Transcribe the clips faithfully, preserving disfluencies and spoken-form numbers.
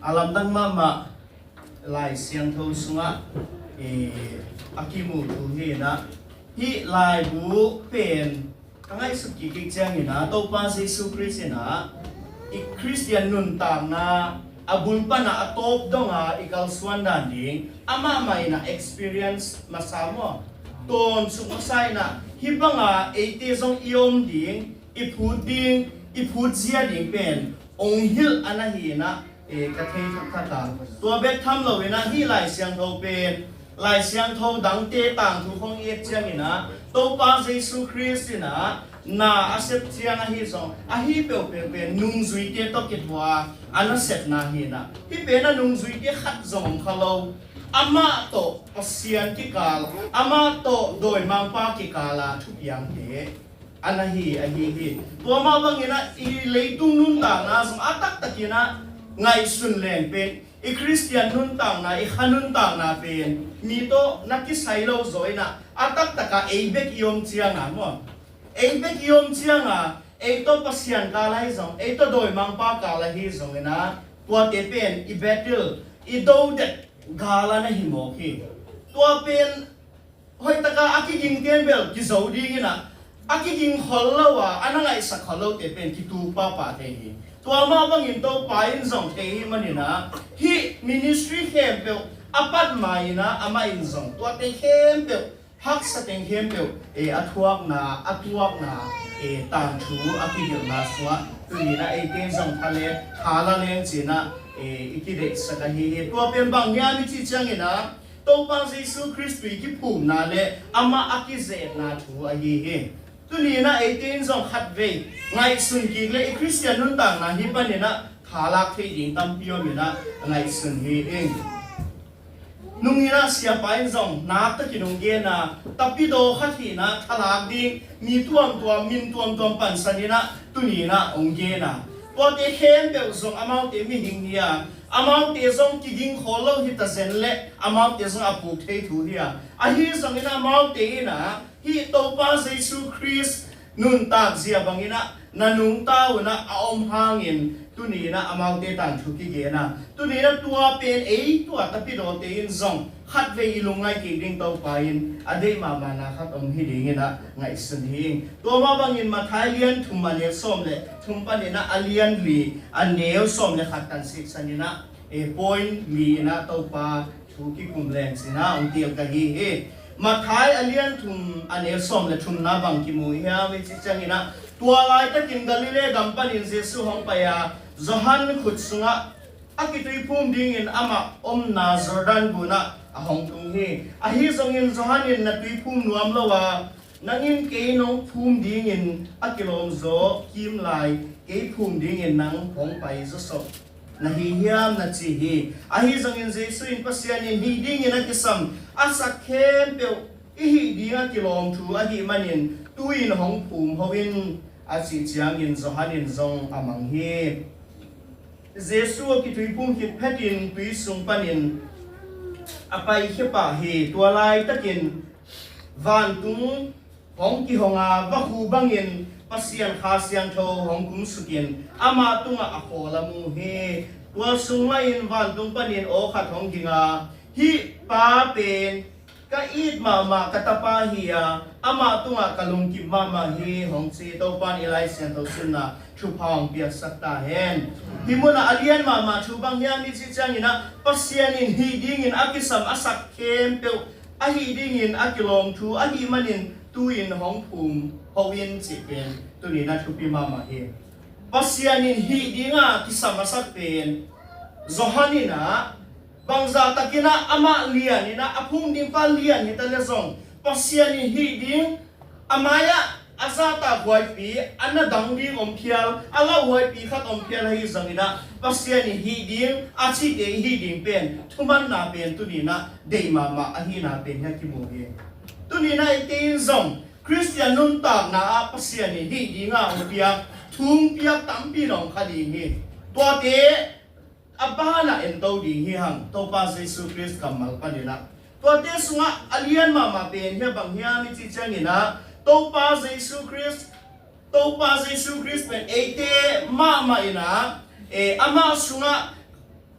A lamdang mahmah Lai Siangtho sungah, eh, a kimuh thu hi inah, hih laibu pen ka ngaihsut kikik ciang inah, Topa Jesu Khrist inah i Khristian nuntakna a bul panah a tawp donga i kalsuan dan ding amah mah inah experience masa maw, tawnsuk masa inah, hih banga eite zong i om ding, i phut ding, i phut zia ding pen ong hilh a na hi inah, eh, ka thei thakthak a. Tua bek tham lo inah hih Lai Siangtho pen, Lai Siangtho dangte tangthu khong i et ciang inah, Topa Jesu Khrist inah na a sep ciang ahi zong, ahi peuhpeuh pen nungzuite tawh kituak a nasepna hi inah, hih pen a nungzuite khat zong om kha lo. Amah tawh Pasian kikal, amah tawh dawimangpa kikal a thupiangte a na hi ahi hi. Tua mah bang inah i leitung nuntakna zong a taktak inah ngaihsun leng pen, i Khristian nuntakna, i kha nuntakna pen mi tawh na kisai lo zaw inah, a taktak a ei bek i om ciang a maw, ei bek i om ciang a, ei tawh Pasian kal ahi zong, ei tawh dawimangpa kal ahi zong inah, tuate pen i battle, i do det gal a na hi mawk hi. Tua pen hoihtaka a kigingte in bel kizo ding inah, a kiging khol lo a, a na ngaihsak khol lote pen kituk pahpah thei hi. Tua mah bangin Topa in zong thei hi man inah, hih ministry khempeuh a pat ma inah amah in zong tuate khempeuh, haksa teng khempeuh, eh, a thuakna, a tuakna, eh, tangthu a kihilhna sungah tuni inah eite zong tha le tha la leng ci inah, eh, i kideihsak ahi hi. Tua pen bang hiam i cih ciang inah, Topa Jesu Khrist tui kiphumna le amah a kizetna thu ahi hi. Tuni inah eite in zong khatvei ngaihsun kik le i Khristian nuntakna hi pan inah tha lak thei ding tampi om inah ngaihsun hi ing. Nung inah siapa in zong naktakin hong gen a, tapidaw khat hi inah tha lak ding mi tuamtuam, min tuamtuam pansan inah tuni inah hong gen a. Tuate khempeuh zong amaute mihing hi a, amaute zong kiging khol lo hi ta zen le, amaute zong a puk thei thu hi a. Ahi zong inah amaute inah hih Topa Jesu Khrist nuntak zia bang inah na nungta un ah a om hangin tuni inah amaute tangthu kigen a. Tuni inah tua pen ei tua tapidawte in zong khatvei i lungngai kik ding Topa in a deih mahmahna khat om hi ding inah ngaihsun hi ing. Tua mah bangin Matthai lian thum a neu sawm le thum pan inah a lian li a neu sawm le khat tan siksan inah, eh, point li inah Topa thu kikum leng ci inah hong til ka hi hi. Matthai a lian thum a neu sawm le thumna bang kimu hiam i cih ciang inah, tua laitakin Galilee gam panin Jesu hong pai a, Johan khut sungah a kituiphum dingin amah omna Jordan gun ah a hong tung hi. Ahi zongin Johan in na tuiphum nuam lo a, nang in kei nong phum dingin a kilawm zaw kim lai, kei phum dingin nang hong pai zawsop na hi hiam, na ci hi. Ahi zongin Jesu in, Pasian in hih dingin a kisam a sak khempeuh i hih ding a kilawm thu ahih manin tu-in hong phum ho in, a cih ciangin Johan in zong a mang hi. Jesu a kituiphum khit phetin tui sung panin a paikhia pah hi. Tua laitakin vantung hong kihong a, vakhu bangin Pasian Kha Siangtho hong kumsukin amah tungah a khawl a mu hi. Tua sung mahin vantung panin aw khat hong ging a, hih pa pen ka it mahmah ka tapa hi a, amah tungah ka lungkim mahmah hi, hong ci. Topa in i Lai Siangtho simna thupha hong piaksak ta hen. Hih munah a lian mahmah thu bang hiam i cih ciangin ah, Pasian in hih dingin a kisam a sak khempeuh a hih dingin a kilawm thu ahih manin tu-in hong phum ho in cih pen tuni in ah thupi mahmah hi. Pasian in hih dinga kisam a sak pen Johan in ah bangzah takin ah amah lian in ah, a phum ding pa lian hi ta le zong, Pasian in hih ding a mai-ah a zahtak huaipi, a na dang ding om phial, a lauhuaipi khat om phial ahi zongin ah, Pasian in hih ding a cihte i hih ding pen, thumanna pen tuni in ah deih mahmah ahihna pen hi a kimu hi. Tuni in ah eite in zong Khristian nuntakna ah Pasian in hih dinga hong piak, thu hong piak tampi in hong kha ding hi. Tuate a banah ento ding hi hang, Topa Jesu Khrist kammal panin ah. Tuate sungah a lian mahmah pen hi a bang hiam i cih ciangin ah, Topa Jesu Khrist, Topa Jesu Khrist pen eite mahmah in ah, eh, amah sungah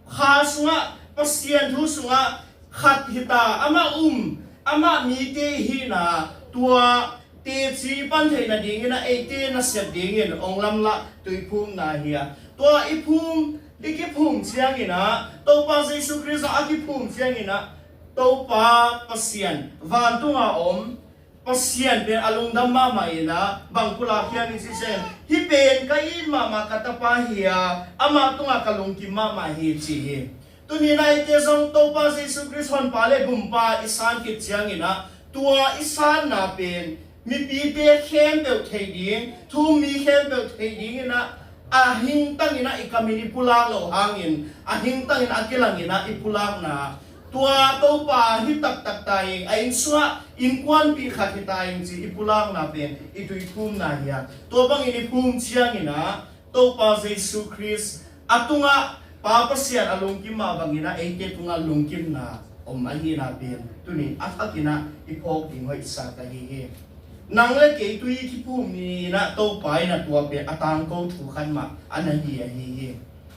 Kha sungah, Pasian thu sungah khat hita, amah um, amah mite hina, tua teci pan theih nadingin ah, eite nasep dingin hong lamlah tuiphumna hi a. Tua i phum, i kiphum ciangin ah, Topa Jesu Khrist a kiphum ciangin ah, Topa Pasian, vantunga om Pasian pen a lungdam mahmah in ah, bang pulak hiam i cih ciangin, hih pen ka it mahmah ka tapa hi a, amah tungah ka lungkim mahmah hi, ci hi. Tuni-in ah eite zong Topa Jesu Khrist Honpa le Gumpa i san khit ciangin ah, tua i sanna pen mipite khempeuh theih ding, thu-um mi khempeuh theih dingin ah, a hingtangin ah i kam in i pulak loh hangin, a hingtangin a kilangin ah i pulakna, tua Topa hi taktak ta ing, a inn sungah innkuanpih khat hi ta ing, ci i pulakna pen i tuiphumna hi a. Tua bangin i phum ciangin ah, Topa Jesu Khrist a tungah Pa Pasian a lungkim mah bangin ah, eite tungah lungkimna om ahihna pen tuni-in a thakin ah i phawk ding hoihsa ka hi hi. Nang le kei tui kiphum ni-in ah, Topa in ah tua pen a tangko thu khat mah a na hi ahi hi.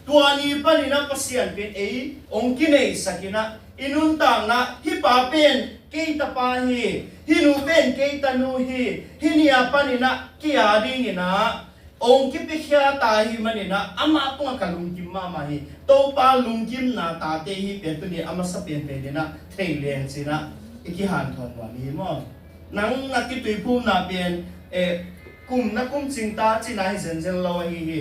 Tua ni panin ah Pasian pen ei hong kineisak in ah, i nuntakna, hih pa pen kei tapa hi, hih nu pen kei tanu hi, hih ni-a panin ah kei a dingin ah hong kipiakhia ta ahih manin ah, amah tungah ka lungkim mahmah hi, Topa lungkimna tate hi pen tuni a masa penpen in ah thei leng ci-in ah i kihanthawn nuam hi maw. Nang na kituiphumna pen, eh, kum na kum cing ta cihna hi zenzen lo ahi hi.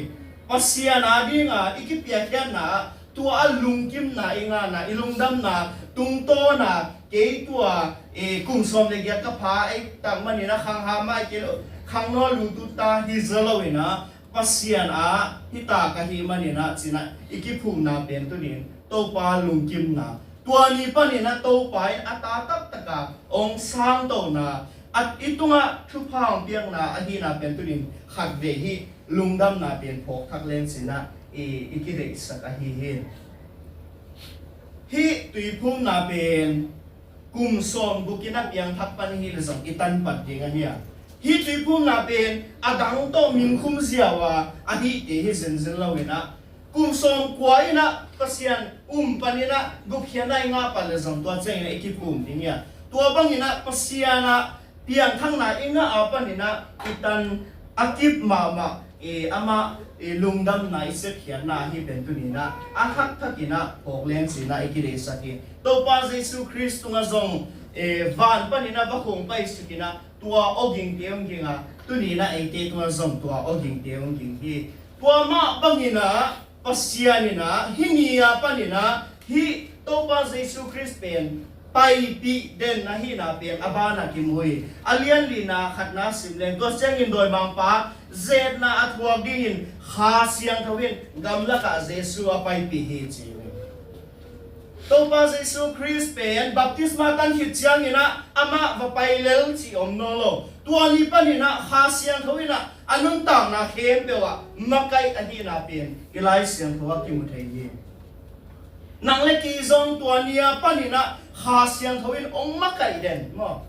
Pasian a dinga i kipiakkhiatna ah, tua a lungkimna i ngahna, i lungdamna, tungtawna, kei tua, eh, kum sawm le giat ka pha ahih tak manin ah khang ha mah kei lo, khang nawn lutut ta hi zaw lo in ah, Pasian a hi ta ka hih manin ah ci-in ah i kiphumna pen tuni-in Topa lungkimna, tua ni panin ah Topa in a ta taktak a hong sangtona, a i tungah thupha hong piakna ahihna pen tuni-in khatvei hih lungdamna pen phawk thak leng ci-in ah i, i kideihsak ahi hi. Hih tuiphumna pen kum sawmguk in a piangthak pan hi leh zong i tan pat ding ahi a. Hih tuiphumna pen a dang tawh minkhum ziau a, ahihte hi zenzen lo in ah, kum sawmkua in ah Pasian um panin ah gupkhiatna i ngah pat leh zong tua ciangin ah i kiphum ding hi a. Tua bangin ah Pasian a piangthakna i ngah a panin ah i tan a kip mahmah, eh, amah, eh, lungdamna i sepkhiatna ahi pen tuni-in ah a thakthak in ah phawk leng ci-in ah i kideihsak hi. Topa Jesu Khrist tungah zong, eh, van panin ah va khong paisuk in ah tua awgingte hong ging a, tuni-in ah eite tungah zong tua awgingte hong ging hi. Tua mah bangin ah Pasian in ah hih ni-a panin ah hih Topa Jesu Khrist pen paipih den ahihna pen a banah kimu hi. A lian lina khatna sim leng, tua ciangin dawimangpa zetna a thuak dingin Kha Siangtho in gamlakah Jesu a paipih hi, ci hi. Topa Jesu Khrist pen baptisma tan khit ciangin ah amah va pai lel cih om nawn lo. Tua ni panin ah Kha Siangtho in ah a nuntakna khempeuh ah makaih ahihna pen i Lai Siangtho ah kimu thei hi. Nang le kei zong tua ni-a panin ah Kha Siangtho in hong makaih den maw,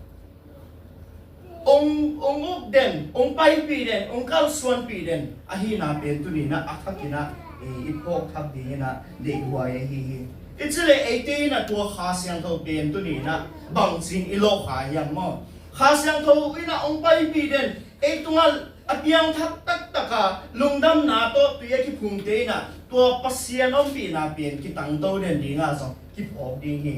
hong, hong uk den, hong paipih den, hong kalsuanpih den ahihna pen tuni-in ah a thakin ah, eh, i phawk thak dingin ah deihhuai ahi hi. I cih leh eite in ah tua Kha Siangtho pen tuni-in ah bangci-in i lawhkha hiam maw? Kha Siangtho in ah hong paipih den, ei tungah a piangthak taktak a lungdamna tawh tui a kiphumte in ah tua Pasian ompihna pen kitangto den dingah zong kiphawk ding hi.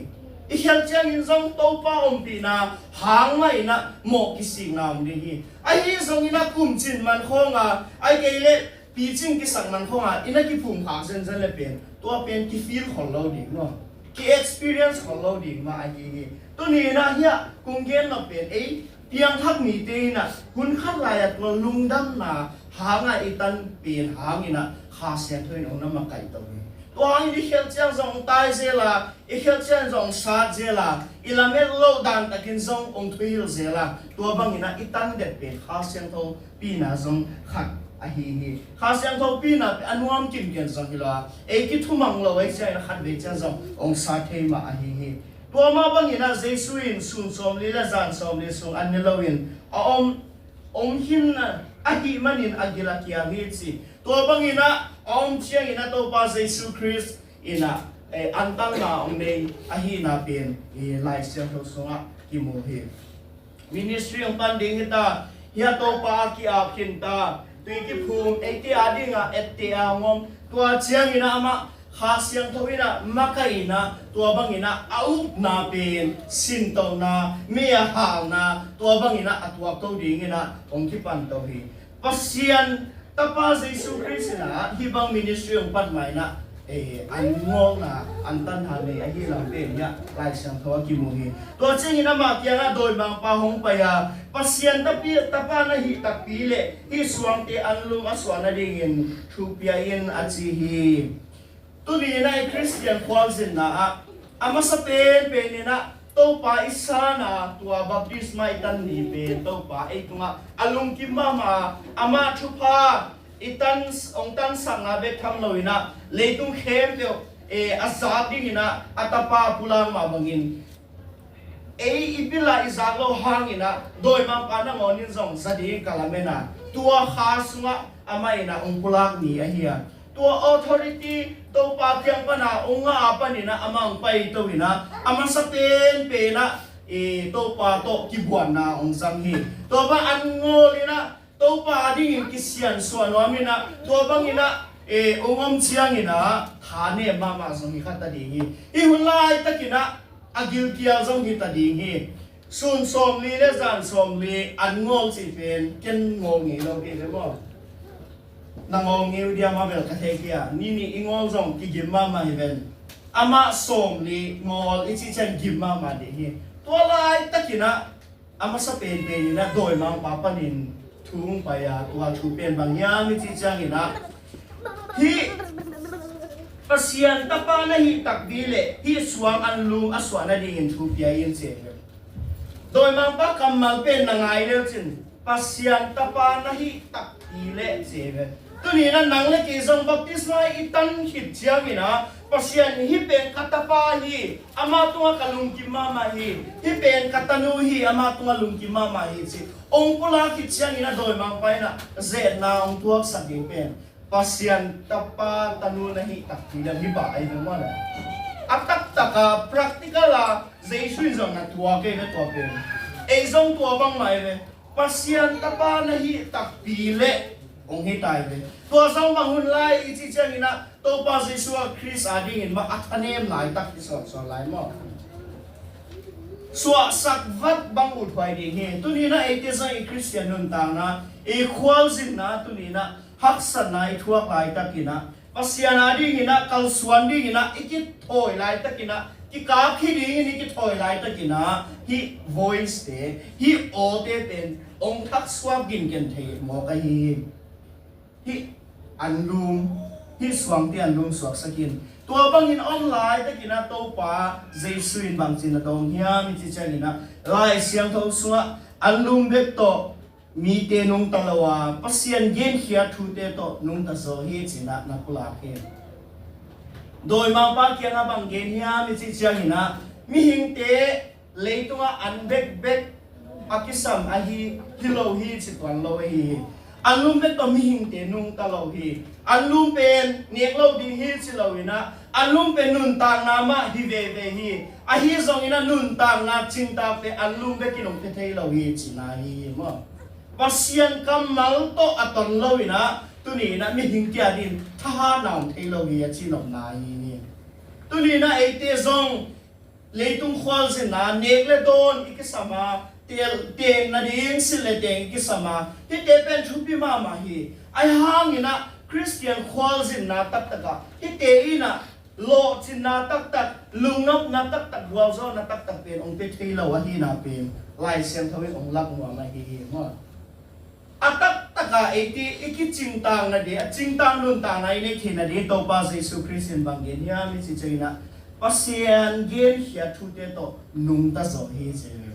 I khialh ciangin zong Topa ompihna hang mah in ah mawh kisikna om ding hi. Ahi zongin ah kumcin man khawng a, ahih kei leh picing kisak man khawng a i na kiphum khak zenzen le pen, tua pen ki-feel khol lo ding maw, ki-experience khol lo ding mah ahi hi. Tuni-in ah hiah kong gen nop pen ei piangthak mite in ah hun khat lai-a tua lungdamna hangah i tan pen hangin ah Kha Siangtho in hong na makaih to hi. Tua hangin i khialh ciang zong hong tai zel a, i khialh ciang zong hong sat zel a, i lamet loh dan takin zong hong thuhilh zel a, tua bangin ah i tan det pen Kha Siangtho pina zong khat ahi hi. Kha Siangtho pina pen a nuam kimken zong hi lo a, ei kithumang lo ahih ciangin ah khatvei ciang zong hong sat thei mah ahi hi. Tua mah bangin ah Jesu in sun sawmli le zan sawmli sung an ne loin a om, om khin ahih manin a gil a kiam hi ci. Tua bangin ah a om ciangin ah Topa Jesu Khrist in ah, eh, antanna hong nei ahihna pen, eh, Lai Siangtho sungah kimu hi. Ministry hong pan ding hi ta, hia Topa a ki-ap khin ta, tui kiphum, eite a dingah etteh a hong om. Tua ciangin ah amah Kha Siangtho in ah makaih in ah, tua bangin ah a upna pen sintohna, mi a halna, tua bangin ah a tuakto dingin ah hong kipanto hi. Pasian Tapa Jesu Khrist in ah hih bang ministry hong pan ma in ah, eh, an ngawlna, antanna nei ahi lam pen hi a, Lai Siangtho ah kimu hi. Tua ciangin amah kiangah dawimangpa hong pai a, Pasian Tapi, Tapa na hih takpi leh hih suangte anlum a suah nadingin thu pia in, a ci hi. Tuni in ah i Khristian khualzinna ah a masa penpen in ah Topa i san a, tua baptisma i tan ni pen Topa ei tungah a lungkim mahmah a, amah thupha i tan, hong tansakna bek tham lo in ah leitung khempeuh, eh, a zak dingin ah a Tapa pulak mah bangin, ei i pil a i zak loh hangin ah dawimangpa nangawn in zong za ding ka lamen a, tua Kha sungah amah in ah hong pulak ni ahi a, tua authority Topa kiang pan a hong ngah a panin ah amah hong paito in ah a masa penpen ah, eh, Topa tawh kibuanna hong zang hi. Tua bang an ngawl in ah Topa a dingin kisiansuah nuam in ah, tua bangin ah, eh, hong om ciangin ah thanem mahmah zong hi kha ta ding hi. Hih hun laitakin ah a gilkial zong hi ta ding hi. Sun sawmli le zan sawmli an ngawl cih pen ken ngawl ngei lo kei ve maw? Na ngawl ngei uh diam a bel ka thei kei a, ni nih i ngawl zong kigim mahmah hi ven. Amah sawmli ngawl i cih ciang gim mahmah ding hi. Tua laitakin ah a masa penpen in ah dawimangpa panin thu hong pai a, tua thu pen bang hiam i cih ciangin ah, hih Pasian Tapa na hih takpi leh hih suang anlum a suah nadingin thu pia in, ci hi. Dawimangpa kammal pen na ngai le uh cin, Pasian Tapa na hih takpi leh, ci hi. Tuni in ah nang le kei zong baptisma i tan khit ciangin ah, Pasian, hih pen ka Tapa hi, amah tungah ka lungkim mahmah hi, hih pen ka tanu hi, amah tungah lungkim mahmah hi, ci hong pulak khit ciangin ah dawimangpa in ah zetna hong tuaksak ding pen Pasian Tapa tanu na hih takpi leh, hih bang ahi ve maw le. A taktak a practical a Jesu in zong na tuak ahi ve tua pen. Ei zong tua bangmah ahi ve. Pasian Tapa na hih takpi leh hong hi ta hi ve. Tua zong bang hun lai i cih ciangin ah Topa Jesu a Khrist a dingin mah a thanem laitak hi sawnsawn lai maw? Suahsak vat bang uthuai ding hi. Tuni in ah eite zong i Khristian nuntakna, i khualzinna, tuni in ah haksatna i thuak laitakin ah Pasian a dingin ah, kalsuan dingin ah i kithawi laitakin ah, kikap hi dingin i kithawi laitakin ah, hih voice te, hih aw te pen hong thaksuak ginken thei mawk ahi hi. Hih anlum, hih suangte anlum suaksak in. Tua bangin om laitakin ah Topa Jesu in bangci na dawng hiam i cih ciangin ah, Lai Siangtho sungah anlum bek tawh mite nungta lo a, Pasian genkhia thute tawh nungta zaw hi ci-in ah na pulak hi. Dawimangpa kiangah bang gen hiam i cih ciangin ah, mihingte leitungah an bekbek a kisam ahi hi lo hi ci tuan lo ahi hi. Anlum bek tawh mihingte nungta lo hi. Anlum pen nek lo ding hi ci lo in ah, anlum pen nuntakna mah hi veve hi. Ahi zongin ah nuntakna cingtakte anlum bekin hong pia thei lo hi cihna hi maw? Pasian kammal tawh a ton lo in ah, tuni in ah mihingte a dingin thahatna hong thei lo hi a cihnopna hi. Tuni in ah eite zong leitung khualzinna, nek le dawn i kisam a, tel, teng nading silh le teng i kisam a, hihte pen thupi mahmah hi. Ahi hangin ah Khristian khualzinna taktak ah hihte in ah lawhcinna taktak, lungnopna taktak, gualzawhna taktak pen hong pia thei lo ahihna pen Lai Siangtho in hong lak nuam ahi hi maw? A taktak a eite i kicingtang nading, a cingtang nuntakna i neih theih nading Topa Jesu Khrist in bang gen hiam i cih ciangin ah, Pasian genkhia thute tawh nungta zaw hi ci hi.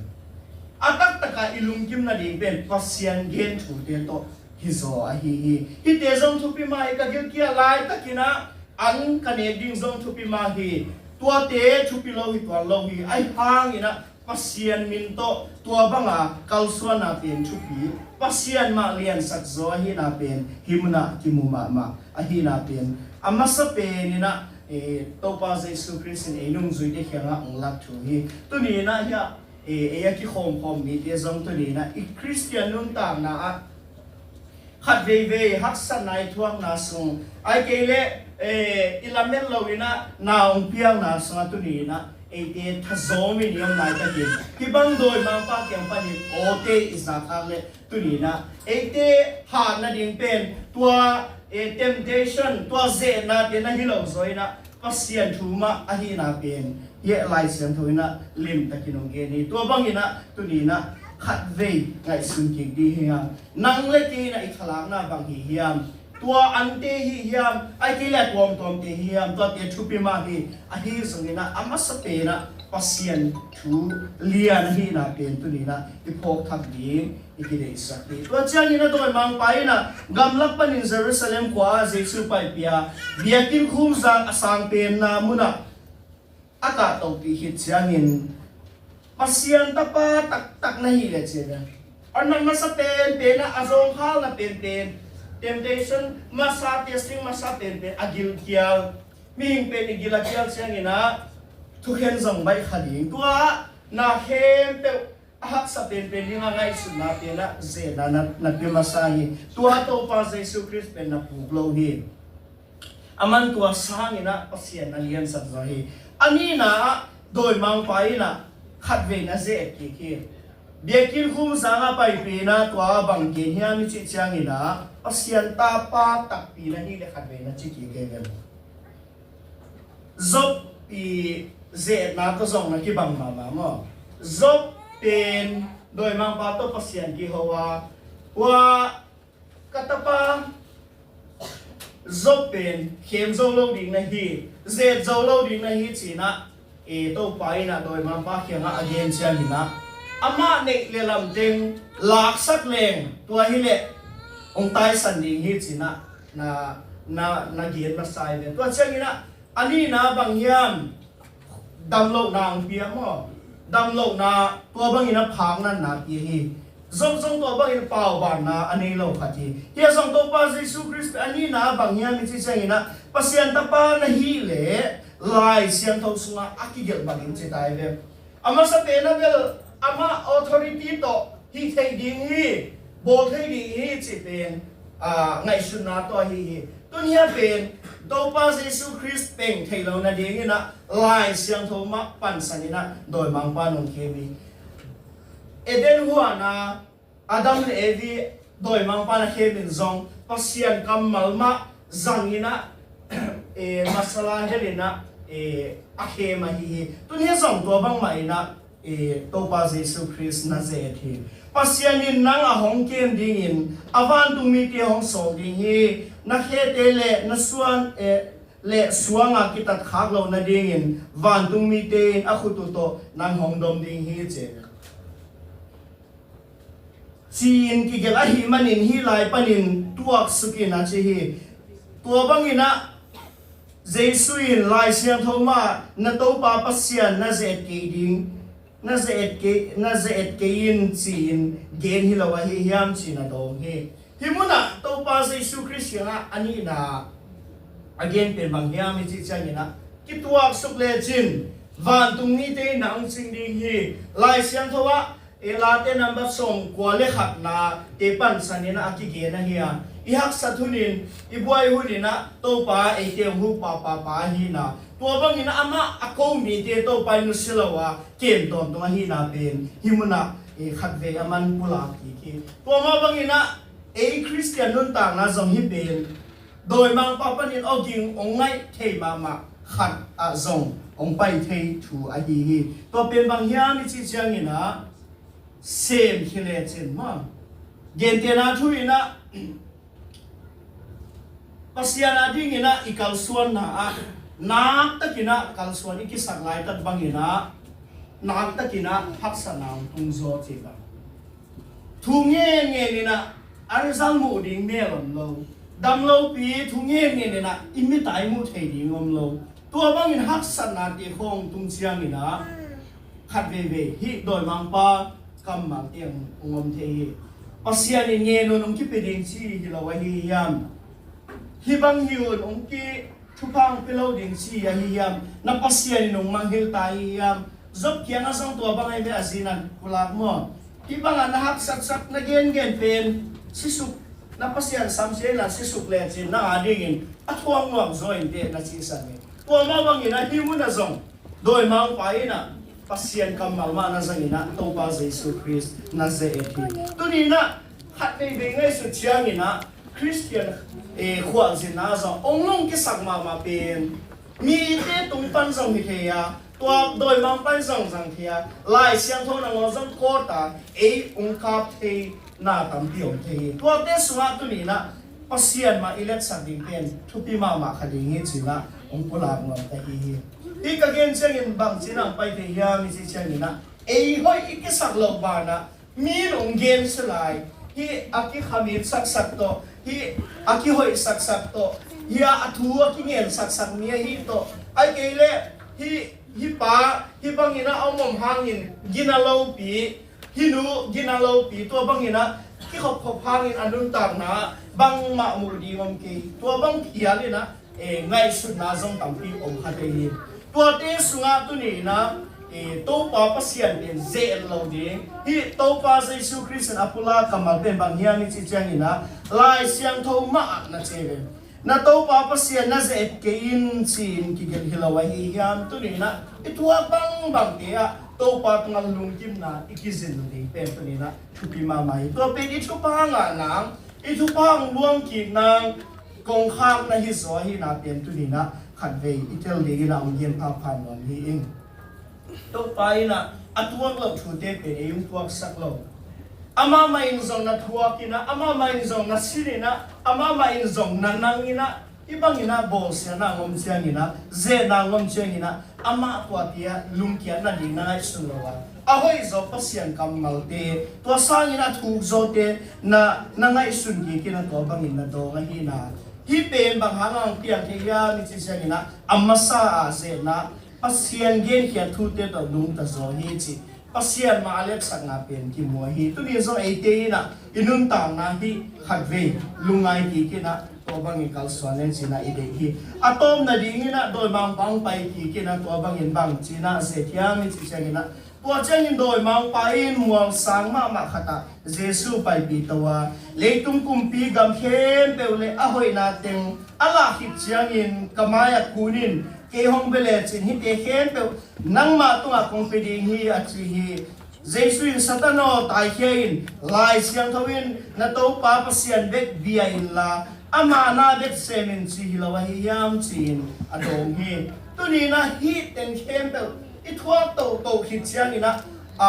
A taktak a i lungkim nading pen Pasian gen thute tawh hi zaw ahi hi. Hihte zong thupi mah hi. Ka gilkial laitakin ah an ka nek ding zong thupi mah hi. Tuate thupi lo hi tuan lo hi. Ahi hangin ah Pasian min tawh tua banga kalsuanna pen thupi, Pasian mah liansak zaw ahihna pen hih munah kimu mahmah ahihna pen a masa pen in ah eh, Topa Jesu Khrist in ei nungzuite kiangah hong lak thu hi. Tuni in ah hiah, eh, ei a kikhawmkhawm mite zong tuni in ah i Khristian nuntakna ah khat veivei haksatna i thuakna sung, ahih kei leh, eh, i lamet lo in ah na hong piakna sungah tuni in ah eite thazawm in i om laitakin hih bang dawimangpa kiang panin awte i zakhak leh tuni in ah eite hatna ding pen tua, eh, temptation, tua zehnate na hi lo zaw in ah Pasian thu mah ahihna pen hiah Lai Siangtho in ah limtakin hong gen hi. Tua bangin ah tuni in ah khatvei ngaihsun kik dih hi hang. Nang le kei in ah i khalakna bang hi hiam? Tua ante hi hiam? Ahih kei leh a tuamtuamte hi hiam? Tuate thupi mah hi. Ahi zongin ah a masa pen ah Pasian thu lian ahihna pen tuni in ah i phawk thak ding i kideihsak hi. Tua ciangin ah dawimangpa in ah gamlak panin Jerusalem khua ah Jesu paipih a, biakinn khumzang a sang penna munah a kahtohpih khit ciangin Pasian tapa taktak na hi leh ci a, a na masa penpen ah, a zawngkhalna penpen, temptation masa, testing masa penpen a gilkial, mihing pen i gil a kial ciangin ah thukhen zong baih kha ding. Tua ah na khempeuh a haksa penpen ding a ngaihsutna pen ah zeetna na, na pia masa hi. Tua Topa Jesu Khrist pen na puk lo hi. Aman tua sangin ah Pasian na liansak zaw hi. A nihna ah dawimangpa in ah khatvei na zeet kik hi. Biakinn khumzang a paipih in ah tua bang gen hiam i cih ciangin ah Pasian tapa takpi na hi leh khatvei na ci kik hi. Job i zeetna tawh zong na kibang mahmah maw? Job pen dawimangpa tawh Pasian kiho a, ua ka tapa Job pen khem zo lo ding na hi, zeet zo lo ding na hi ci in ah, e, Topa in ah dawimangpa kiangah a gen ciangin ah amah neih le lamteng laksak leng tua hi leh hong taisan ding hi ci in ah na, na, na gen masa hi ve. Tua ciangin ah a nihna bang hiam? Damlohna hong pia maw? Damlohna, tua bangin ah phaknatna pia hi. Job zong tua bangin paubanna a nei lo khat hi. Hiah zong Topa Jesu Khrist a nihna bang hiam i cih ciangin ah Pasian tapa na hi leh Lai Siangtho sungah a kigelh bangin ci ta hi ve. A masa pen ah bel amah authority tawh hih theih ding hi, bawl thei ding hi cih pen, ah, ngaihsutna tawh ahi hi. Tun hiah pen Topa Jesu Khrist peng theih lo nadingin ah Lai Siangtho mah pansan in ah dawimangpa in hong khem hi. Eden huan ah Adam le Evi dawimangpa in a khem in zong Pasian kammal mah zang in ah, e, masala hel in ah, e, a khem ahi hi. Tun hiah zong tua bangmah in ah, e, Topa Jesu Khrist na zeet hi. Pasian in nang a hong kem dingin a vantung mite hong sawm ding hi. Na khete le na suan, e, le suang a kitat khak lo nadingin vantung mite in a khut uh tawh nang hong dom ding hi ci. Ci-in kigelh ahih manin hih lai panin tuaksuk in a ci hi. Tua bangin ah Jesu in Lai Siangtho mah na Topa Pasian na zeet kei ding, na zeet kei, na zeet kei in ci-in gen hi lo ahi hiam ci-in a dawng hi. Hih munah Topa Jesu Khrist kiangah a nihna a gen pen bang hiam i cih ciangin ah kituaksuk lecin vantung mite in na hong cing ding hi. Lai Siangtho ah, e, Late number sawm kua le khatna te pansan in ah a kigen ahi a, i haksat hunin, i buai hunin ah Topa eite hong hu papa pa ahihna, tua bangin ah amah a ko mite Topa in nusia lo a kem tawntung ahihna pen hih munah, e, khatvei a man pulak kik hi. Tua mah bangin ah ei Khristian nuntakna zong hih pen dawimangpa panin awging hong ngaih thei mahmah khat ah zong hong pai thei thu ahi hi. Tua pen bang hiam i cih ciangin ah semkhia lecin maw, gentehna thu in ah Pasian a dingin ah i kalsuanna ah naktakin ah kalsuan i kisak laitak bangin ah naktakin ah haksatna hong tung zaw ci bang. Thu ngen ngen in ah a result muh ding mel om lo. Dam lopi thu ngen ngen in ah i mit ah i muh thei ding om lo. Tua bangin haksatnate khawng tung ciangin ah khat veivei hih dawimangpa kammalte hong om thei hi. Pasian in ngen un hong kipia ding ci hi lo ahi hiam? Hih bang hi un hong ki thupha hong pia lo ding ci ahi hiam? Na Pasian in hong mangngilh ta ahi hiam? Job kiangah zong tua bang ahi ve, a zi in a pulak maw? Hih bangah na haksatsak, na gengen pen sisuk, na Pasian samsia in a sisuk lecin nang a dingin a thuak nuam zaw inteh, na cihsan hi. Tua mah bangin a hih munah zong dawimangpa in a Pasian kammal mah na zangin a Topa Jesu Khrist na ze-et hi. Tuni in a khat veivei ngaihsut ciangin a Khristian, eh, khualzinna zong hong lungkisak mahmah pen mite tung pan zong hi thei a, tua dawimangpa in zong zang thei a, Lai Siangtho nangawn zong kawt a, ei hong kap thei na tampi om thei hi. Tuate sungah tuni in a Pasian mah i letsak ding pen thupi mahmah kha ding hi ci-in a hong pulak nuam ka hi hi. Hih ka gen ciangin bang ci-in a hong pai thei hiam i cih ciangin a, ei hoih i kisak loh banah mi in hong gensia lai. Hih a kikhamit saksak tawh, hih a kihoih saksak tawh, hih a thu a kingen saksak mi ahi tawh, ahih kei leh hih, hih pa hih bangin a om om hangin gina lopi, hih nu gina lopi, tua bangin a kikhopkhop hangin a nuntakna bangmah muh ding om kei, tua bang phial in a, eh, ngaihsutna zong tampi om kha thei hi. Tuate sungah tuni in a, eh, Topa Pasian pen ze-et lo ding. Hih Topa Jesu Khrist in a pulak kammal pen bang hiam i cih ciangin a, Lai Siangtho mah ah na ci ve. Na Topa Pasian na ze-et kei in ci-in kigelh hi lo ahi hiam? Tuni in a i thuak bangbangte ah Topa tungah lungkimna i kizin lo ding pen tuni in a thupi mahmah hi. Tua pen i thupha ngah nang, i thupha hong luang kik nang kongkhakna hi zaw ahihna pen tuni in a khatvei i tel dingin a hong gen phapha nuam hi ing. Topa in a, a tuak loh thute pen ei hong tuaksak lo. Amah mah in zong na thuak in a, amah mah in zong na sin in a, amah mah in zong na nang in a, hih bangin a bawlsiatna hong om ciangin a, zehna hong om ciangin a, amah tuate ah lungkiat nading na ngaihsun lo a, a hoih zaw Pasian kammalte, tua sangin a thuk zawte na, na ngaihsun kik in a, tua bangin na dawng ahihna. Hih pen bang hang a hong piang thei hiam i cih ciangin a, a masa ah zehna, Pasian genkhiat thute tawh nungta zaw hi ci, Pasian mah a letsakna pen kimu ahi. Tuni zong eite in a i nuntakna hih khatvei lungngai kik in a, tua bangin kalsuan leng ci-in a i deih hi. A tawpna dingin a dawimangpa hong pai kik in a, tua bangin bang ci-in a ze-et hiam i cih ciangin a, tua ciangin dawimangpa in mual sang mahmah khat ah Jesu paipih to a, leitung kumpi gam khempeuh le a hoihna teng a lah khit ciangin ka mai-ah kun in, kei hong bia lecin hihte khempeuh nangmah tungah kong pia ding hi, a ci hi. Jesu in, Satan aw, taikhia in, Lai Siangtho in, na Topa Pasian bek bia inla, ama na bek sem in ci hi lo ahi hiam, ci-in a dawng hi. Tuni in a hih teng khempeuh i thuak toto khit ciangin a, a,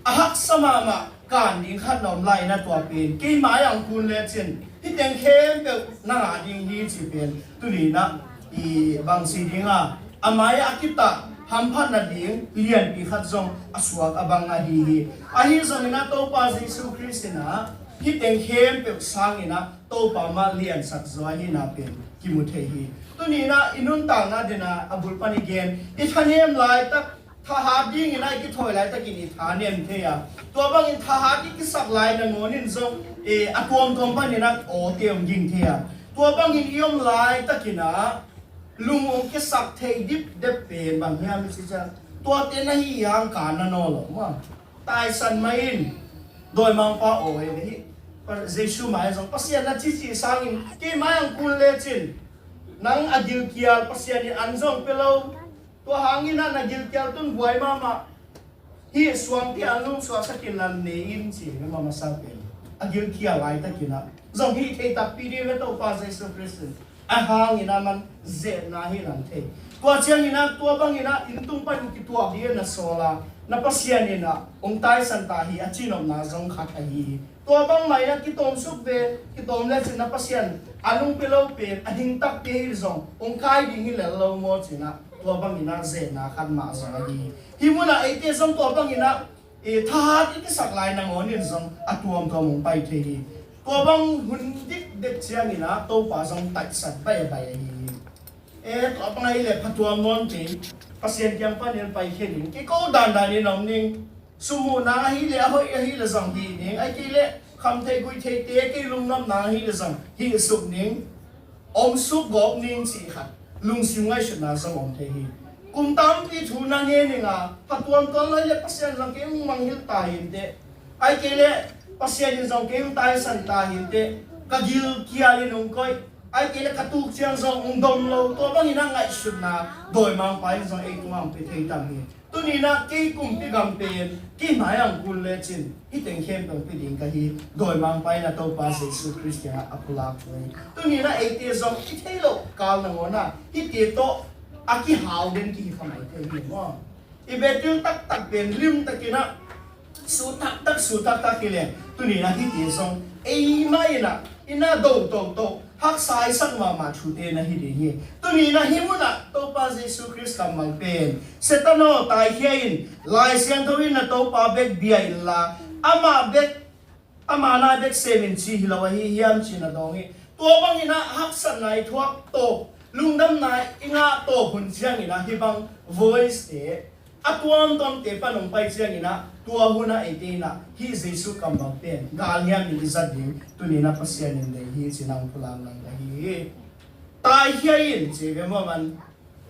a haksa mahmah kan ding khat na om lai in a, tua pen kei mai-ah hong kun lecin hih teng khempeuh na ngah ding hi, ci pen tuni in a i bang ci ding a, a mai-ah a kitah hamphatna ding lianpi khat zong a suak a bang ahi hi. Ahi zongin a Topa Jesu Khrist in a hih teng khempeuh sangin a Topa mah liansak zaw ahihna pen kimu thei hi. Tuni in a i nuntakna den a, a bul pan i gen, i thanem laitak, thahat dingin a i kithawi laitakin i thanem thei a, tua bangin thahat i kisak lai nangawn in zong, eh, a tuamtuam panin a awte hong ging thei a, tua bangin i om laitakin a lung hong kisak thei dipdep pen bang hiam i cih ciang, tuate na hih hang ka na nawl lo maw? Taisan mai in, dawimangpa aw hi ve hi. Pa-, Jesu mai zong, Pasian na cici sangin kei mai-ah hong kun lecin nang a gilkial Pasian in an zong pia lo. Tua hangin a na gilkial tun buai mahmah. Hih suangpi an lum suaksak in, lan ne in, ci hi mah masa pen. A gilkial laitakin a zong hih thei takpi ding ve Topa Jesu Khrist in. A hangin a man zehna hi lang thei. Tua ciangin a, tua bangin a inn tung pan kituak ding na sawl a, na Pasian in a hong taisan ta hi, a cinopna zong khat ahi hi. Tua bangmah in a kitawm suk ve, kitawm lecin na Pasian a lungpi lo pen, a ding takpi hi zong hong kai ding hi lel lo maw, ci-in a, tua bangin a zehna khat mah zong ahi hi. Hih munah eite zong tua bangin a, i thahat i kisak lai nangawn in zong a tuamtuam hong pai thei hi. Tua bang hun dikdek ciangin a Topa zong taisat baibai ahi hi. E, tua bang ahih leh phatuam nawn kei, Pasian kiang panin paikhia ning, kei ko dandan in om ning. Sum muhna ahih leh, a hoih ahih leh zong hih ning, ahih kei leh khamtheih guihtheihte kei lungnopna ahih leh zong hih suk ning. om suk gawp ning cih khat lungsim ngaihsutna zong om thei hi. Kum tampi thu na ngen ning a, pha tuamtuam lai le Pasian zong kei hong mangngilh ta hinteh, ai kei le Pasian in zong kei hong taisan ta hinteh, ka gil kial in hong koih, ai kei le ka tuk ciang zong hong dom lo, tua bangin a ngaihsutna dawimangpa in zong ei tungah hong pia thei tam hi. Tuni-in ah kei kumpi gam pen kei hmai ah kul lecin hih teng khempeuh pia ding ka hi, dawimangpa in a Topa Jesu Khrist kiangah a pulak thu hi. Tuni-in ah eite zong i theih loh kal nangawn ah hihte tawh a kihau den kihi kha mai thei hi maw? I Bethel taktak pen limtakin ah su taktak, su taktak hi leh, tuni-in ah hihte zong eimah in ah i na do toto, haksa i sak mahmah thute na hi ding hi. Tuni-in ah hih munah Topa Jesu Khrist kammal pen, Satan aw, taikhia in, Lai Siangtho in na Topa bek bia inla, amah bek, ama na bek sem in ci hi lo ahi hiam, ci-in a dawng hi. Tua bangin ah haksatna i thuak tawp, lungdamna i ngah tawp hun ciangin ah hih bang voice-te a tuamtuamte pan hong pai ciangin ah, tua hun ah eite in ah hih Jesu kammal pen galhiam in i zat ding tuni-in ah Pasian in deih hi, ci-in ah hong pulak nang ka hi hi. Taikhia in, ci ve maw man.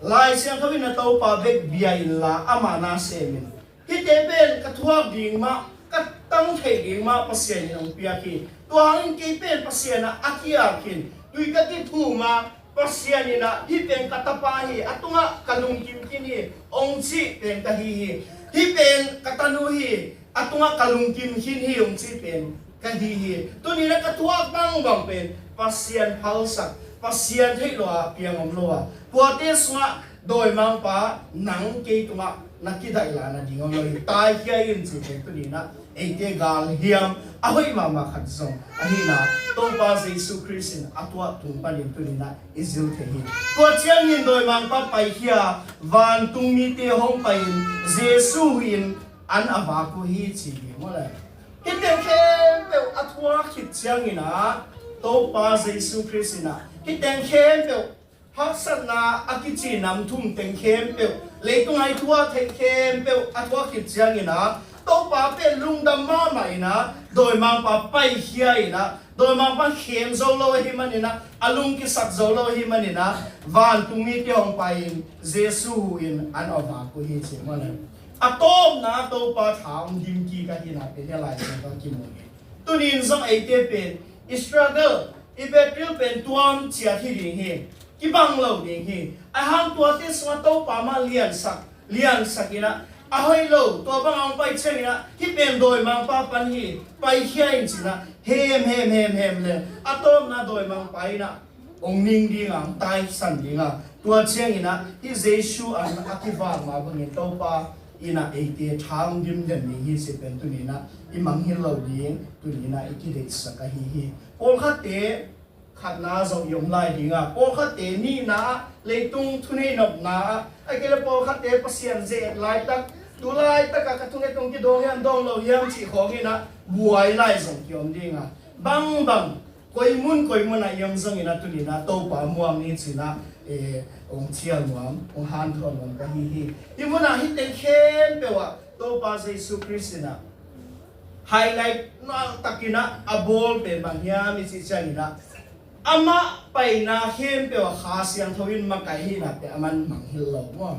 Lai Siangtho in na Topa bek bia inla, ama na sem in. Hihte pen ka thuak ding mah, ka tang theih ding mah Pasian in hong piak hi. Tua hangin kei pen Pasian ah a kiak khin, tui ka kithum a, Pasian in ah hih pen ka tapa hi, a tungah ka lungkim khin hi, hong cih pen ka hi hi. Hih pen ka tanu hi, a tungah ka lungkim khin hi, hong cih pen ka hi hi. Tuni-in ah ka thuak bangbang pen Pasian phalsak, Pasian theih lo a, piang om lo a, tuate sungah dawimangpa nang kei tungah na kidaih la nading om lo hi. Taikhia in, ci pen tuni-in ah eite galhiam a hoih mahmah khat zong ahihna Topa Jesu Khrist in a tuah tung panin tuni-in ah i zil thei hi. Tua ciangin dawimangpa paikhia, vantung mite hong pai-in Jesu in an a vak uh hi, ci hi maw le. Hih teng khempeuh a thuak khit ciangin ah Topa Jesu Khrist in ah hih teng khempeuh, haksatna a kici nam thum teng khempeuh, leitung a i thuak theih khempeuh a thuak khit ciangin ah Topa pen lungdam mahmah in ah dawimangpa paikhia in ah, dawimangpa khem zo lo ahih manin ah, a lung kisak zo lo ahih manin ah, vantung mite hong pai-in Jesu in an a vak uh hi, ci maw le. A tawpna Topa tha hong dim kik ahihna pen hih Lai Siangtho kimu hi. Tuni-in zong eite pen i struggle, i battle pen tuam ciat hi ding hi. Kibang lo ding hi. Ahi hang tuate sungah Topa mah liansak, liansak in ah, a hoih lo, tua bang a hong pai ciangin ah, hih pen dawimangpa pan hi, paikhia in, ci-in ah, hem, hem, hem, hem le, a tawpna dawimangpa in ah hong ning ding a, hong taisan ding a, tua ciangin ah hih Jesu an a kivak mah bangin Topa in ah eite tha hong dim den ding hi, ci pen tuni-in ah i mangngilh lo ding, tuni-in ah i kideihsak ahi hi. Pawlkhatte khatna zong i om lai ding a, pawlkhatte nihna ah, leitung thunei nopna ah, ahih kei leh pawlkhatte Pasian ze-et laitak, tu laitak ah ka thunget kong kidawng hiam, dawng lo hiam cih khawng in ah buai lai zong ki-om ding a, bangbang koi mun koi mun ah i om zongin ah tuni-in ah Topa muang ni, ci-in ah, eh, hong cial nuam, hong hanthawn nuam ka hi hi. Hih mun ah hih teng khempeuh ah Topa Jesu Khrist in ah highlight nuam takin ah a bawl pen bang hiam i cih ciangin ah, amah paina khempeuh ah Kha Siangtho in makaih ahihna pen aman mangngilh lo maw?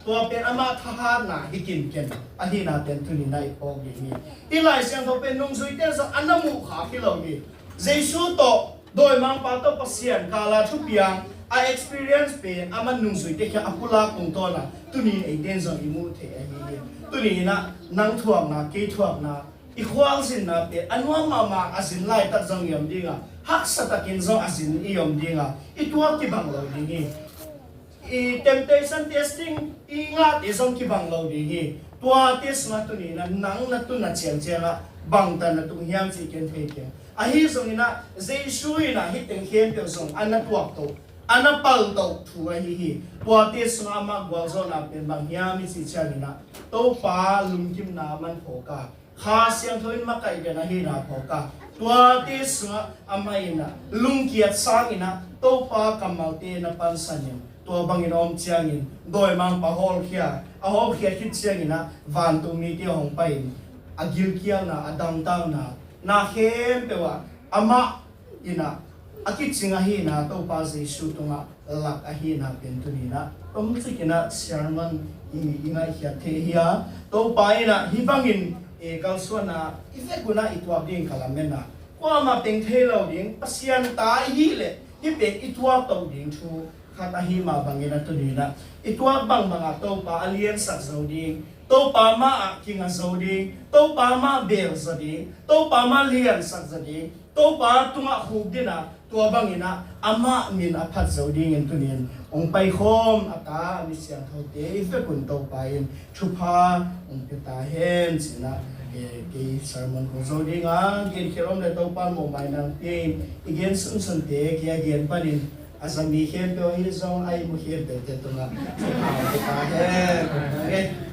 Tua pen amah thahatna hi kinken ahihna pen tuni-in ah i phawk ding hi. Hih Lai Siangtho pen nungzuite zong a na muh khak hi lo hi. Jesu tawh, dawimangpa tawh, Pasian kal a thupiang a experience pen aman nungzuite kiang a pulak tungtawn a, tuni-in eite in zong i muh theih ahi hi. Tuni-in ah nang thuakna, kei thuakna, i khualzinna pen a nuam mahmah a zin laitak zong i om ding a, haksa takin zong a zin i om ding a, i tuak kibang lo ding hi. I temptation, testing i ngahte zong kibang lo ding hi. Tuate sungah tuni-in ah nang na tunna ciangciang ah bangtan na tung hiam cih ken thei keng. Ahi zongin ah Jesu in ah hih teng khempeuh zong a na tuaktoh, a na paltoh thu ahi hi. Tuate sungah amah gualzawhna pen bang hiam i cih ciangin ah Topa lungkimna a man phawk a, Kha Siangtho in makaih den ahihna phawk a, tuate sungah amah in ah lungkiat sangin ah Topa kammalte na pansanin, tua bangin a om ciangin dawimangpa hawlkhia, a hawlkhia khit ciangin ah vantung mite hong pai-in a gilkialna, a dangtakna, na khempeuh ah amah in ah a kicing ahihna Topa Jesu tungah lak ahihna pen tuni-in ah tomcik in ah sermon i, i ngaihkhiat thei hi a, Topa in ah hih bangin i kalsuanna i vek un ah i tuak ding ka lamen a, kuamah teng thei lo ding, Pasian ta i hih leh hih pen i tuak toh ding thu khat ahih mah bangin ah tuni-in ah i tuak bangbang ah Topa a liansak zo ding, Topa mah ah kinga zo ding, Topa mah beel zo ding, Topa mah liansak zo ding, Topa tungah khukdin ah tua bangin ah amah min a phat zo dingin tuni-in hong paikhawm a ta a mi siangthote i vek un Topa in thupha hong pia ta hen ci-in ah, eh, kei sermon kong zo ding a, genkhial om leh Topa in mawhmaina hong pia in, i gen sunsunte kei a gen panin a za mi khempeuh ahi zong a ihmu khempeuhte tungah thupha hong pia ta hen.